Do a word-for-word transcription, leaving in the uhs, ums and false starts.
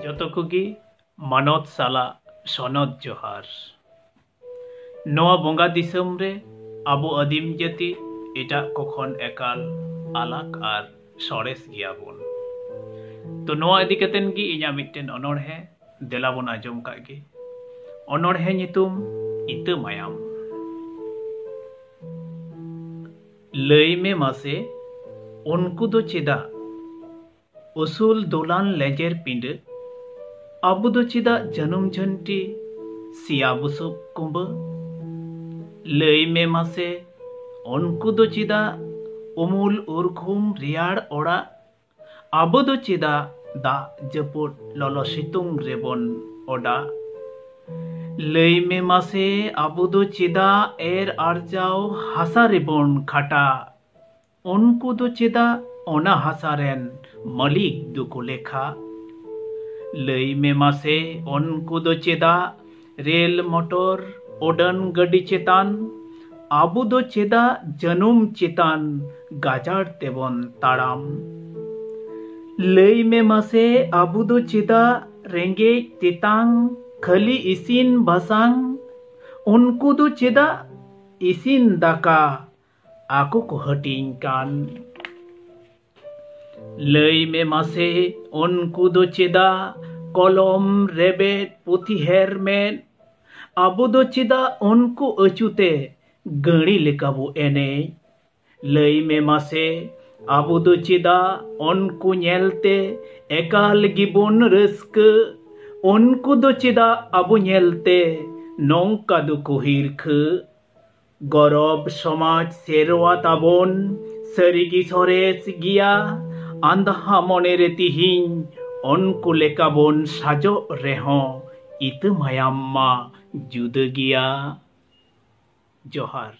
ᱡᱚᱛᱚ ᱠᱚᱜᱮ ᱢᱟᱱᱚᱛ ᱥᱟᱞᱟᱜ ᱥᱚᱱᱚᱛ ᱡᱚᱦᱟᱨ᱾ ᱱᱚᱣᱟ ᱵᱚᱸᱜᱟ ᱫᱤᱥᱚᱢ ᱨᱮ ᱟᱵᱚ ᱟᱹᱫᱤᱢ ᱡᱟᱹᱛᱤ ᱮᱴᱟᱜ ᱠᱚ ᱠᱷᱚᱱ ᱮᱠᱟᱞ ᱟᱞᱟᱜᱽ ᱟᱨ ᱥᱚᱨᱮᱥ ᱜᱮᱭᱟᱵᱚᱱ᱾ ᱛᱚ, ᱱᱚᱣᱟ ᱤᱫᱤ ᱠᱟᱛᱮᱱ ᱜᱮ ᱤᱧᱟᱹᱜ ᱢᱤᱫᱴᱮᱱ ᱚᱱᱚᱬᱦᱮ, ᱫᱮᱞᱟ ᱵᱚᱱ ᱟᱸᱡᱚᱢ ᱠᱟᱜ ᱜᱮ᱾ ᱚᱱᱚᱬᱦᱮ ᱧᱩᱛᱩᱢ ᱤᱛᱟᱹ ᱢᱟᱭᱟᱢ᱾ ᱞᱟᱹᱭ ᱢᱮ ᱢᱟᱥᱮ, ᱩᱱᱠᱩ ᱫᱚ ᱪᱮᱫᱟᱜ ᱩᱥᱩᱞ ᱫᱚᱞᱟᱱ ᱞᱮᱸᱡᱮᱨ ᱯᱤᱸᱰᱟᱹ, ᱟᱵᱚ ᱫᱚ ᱪᱮᱫᱟᱜ ᱡᱟᱹᱱᱩᱢ ᱡᱷᱟᱹᱱᱴᱤ ᱥᱮᱭᱟ ᱵᱩᱥᱩᱵ ᱠᱩᱸᱵᱟᱹ? ᱞᱟᱹᱭ ᱢᱮ ᱢᱟᱥᱮ, ᱩᱱᱠᱩ ᱫᱚ ᱪᱮᱫᱟᱜ ᱩᱢᱩᱞ ᱩᱨᱜᱷᱩᱢ ᱨᱮᱭᱟᱲ ᱚᱲᱟᱜ, ᱟᱵᱚ ᱫᱚ ᱪᱮᱫᱟᱜ ᱫᱟᱜ ᱡᱟᱹᱯᱩᱫ ᱞᱚᱞᱚ ᱥᱤᱛᱩᱝ ᱨᱮᱵᱚᱱ ᱚᱰᱟᱜ? ᱞᱟᱹᱭ ᱢᱮ ᱢᱟᱥᱮ, ᱟᱵᱚ ᱫᱚ ᱪᱮᱫᱟᱜ ᱮᱨ ᱟᱨᱡᱟᱣ ᱦᱟᱥᱟ ᱨᱮᱵᱚᱱ ᱠᱷᱟᱴᱟᱜ? ᱩᱱᱠᱩ ᱫᱚ ᱪᱮᱫᱟᱜ ᱚᱱᱟ ᱦᱟᱥᱟ ᱨᱮᱱ ᱢᱟᱹᱞᱤᱠ ᱫᱚᱠᱚ ᱞᱮᱠᱷᱟ? ᱞᱟᱹᱭ ᱢᱮ ᱢᱟᱥᱮ, ᱩᱱᱠᱩ ᱫᱚ ᱪᱮᱫᱟᱜ ᱨᱮᱞ ᱢᱚᱴᱚᱨ ᱩᱰᱟᱹᱱ ᱜᱟᱹᱰᱤ ᱪᱮᱛᱟᱱ, ᱟᱵᱚ ᱫᱚ ᱪᱮᱫᱟᱜ ᱡᱟᱹᱱᱩᱢ ᱪᱮᱛᱟᱱ ᱜᱟᱡᱟᱲ ᱛᱮᱵᱚᱱ ᱛᱟᱲᱟᱢ? ᱞᱟᱹᱭ ᱢᱮ ᱢᱟᱥᱮ, ᱟᱵᱚ ᱫᱚ ᱪᱮᱫᱟᱜ ᱨᱮᱸᱜᱮᱡ ᱛᱮᱛᱟᱝ ᱠᱷᱟᱹᱞᱤ ᱤᱥᱤᱱ ᱵᱟᱥᱟᱝ, ᱩᱱᱠᱩ ᱫᱚ ᱪᱮᱫᱟᱜ ᱤᱥᱤᱱ ᱫᱟᱠᱟ ᱟᱠᱚ ᱠᱚ ᱦᱟᱹᱴᱤᱧ ᱠᱟᱱ? ᱞᱟᱹᱭ ᱢᱮ ᱢᱟᱥᱮ, ᱩᱱᱠᱩ ᱫᱚ ᱪᱮᱫᱟᱜ ᱠᱚᱞᱚᱢ ᱨᱮᱵᱮᱫ ᱯᱩᱛᱷᱤ ᱦᱮᱨᱢᱮᱫ, ᱟᱵᱚ ᱫᱚ ᱪᱮᱫᱟᱜ ᱩᱱᱠᱩ ᱟᱹᱪᱩᱛᱮ ᱜᱟᱹᱲᱤ ᱞᱮᱠᱟ ᱵᱚ ᱮᱱᱮᱡ? ᱞᱟᱹᱭ ᱢᱮ ᱢᱟᱥᱮ, ᱟᱵᱚ ᱫᱚ ᱪᱮᱫᱟᱜ ᱩᱱᱠᱩ ᱧᱮᱞᱛᱮ ᱮᱠᱟᱞ ᱜᱮᱵᱚᱱ ᱨᱟᱹᱥᱠᱟᱹ? ᱩᱱᱠᱩ ᱫᱚ ᱪᱮᱫᱟᱜ ᱟᱵᱚ ᱧᱮᱞᱛᱮ ᱱᱚᱝᱠᱟ ᱫᱚᱠᱚ ᱦᱤᱨᱠᱷᱟᱹ? ᱜᱚᱨᱚᱵ ᱥᱚᱢᱟᱡᱽ ᱥᱮᱨᱣᱟ ᱛᱟᱵᱚᱱ ᱥᱟᱹᱨᱤᱜᱮ ᱥᱚᱨᱮᱥ ᱜᱮᱭᱟ᱾ ᱟᱸᱫᱷᱟ ᱢᱚᱱᱮᱨᱮ ᱛᱤᱦᱤᱧ ᱩᱱᱠᱩ ᱞᱮᱠᱟ ᱵᱚᱱ ᱥᱟᱡᱚᱜ ᱨᱮᱦᱚᱸ ᱤᱛᱟᱹ ᱢᱟᱭᱟᱢ ᱢᱟ ᱡᱩᱫᱟᱹ ᱜᱮᱭᱟ᱾ ᱡᱚᱦᱟᱨ᱾